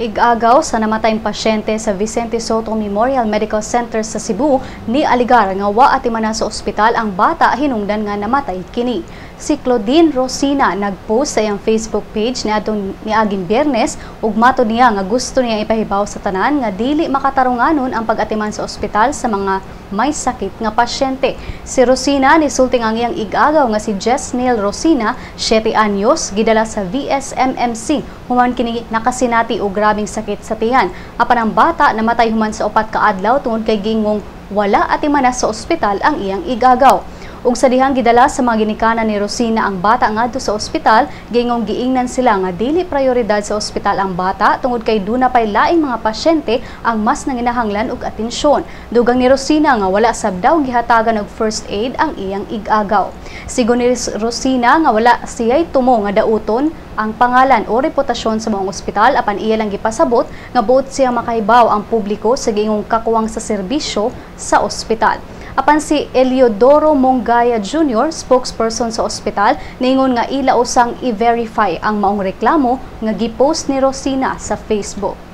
Igagaw sa namatayng pasyente sa Vicente Sotto Memorial Medical Center sa Cebu ni aligar nga wa atimana sa ospital ang bata hinungdan nga namatay kini. Si Claudine Rosina nagpost sa iyang Facebook page niadtong niaging Biyernes ug matod niya nga gusto niya ipahibaw sa tanan nga dili makatarunganon ang pag-atiman sa ospital sa mga may sakit nga pasyente. Si Rosina nisulti ang iyang igagaw nga si Jess Neil Rosina, 7 anyos, gidala sa VSMMC human kini nakasinati og grabeng sakit sa tiyan. Apan ang bata namatay human sa 4 ka adlaw tungod kay gingong wala atimana sa ospital ang iyang igagaw. Ug sa dihang gidala sa mga ginikanan ni Rosina ang bata ngadto sa ospital, gingong giingnan sila nga dili prioridad sa ospital ang bata tungod kay duna pay laing mga pasyente ang mas nanginahanglan og atensyon. Dugang ni Rosina nga wala sab daw gihatagan og first aid ang iyang igagaw. Sigon ni Rosina nga wala siya'y tumo nga dauton ang pangalan o reputasyon sa maong ospital, apan iya lang gipasabot nga buot siya makahibaw ang publiko sa giingong kakuwang sa serbisyo sa ospital. Apan si Eliodoro Mongaya Jr., spokesperson sa ospital, niingon nga ila usang i-verify ang maong reklamo nga gipost ni Rosina sa Facebook.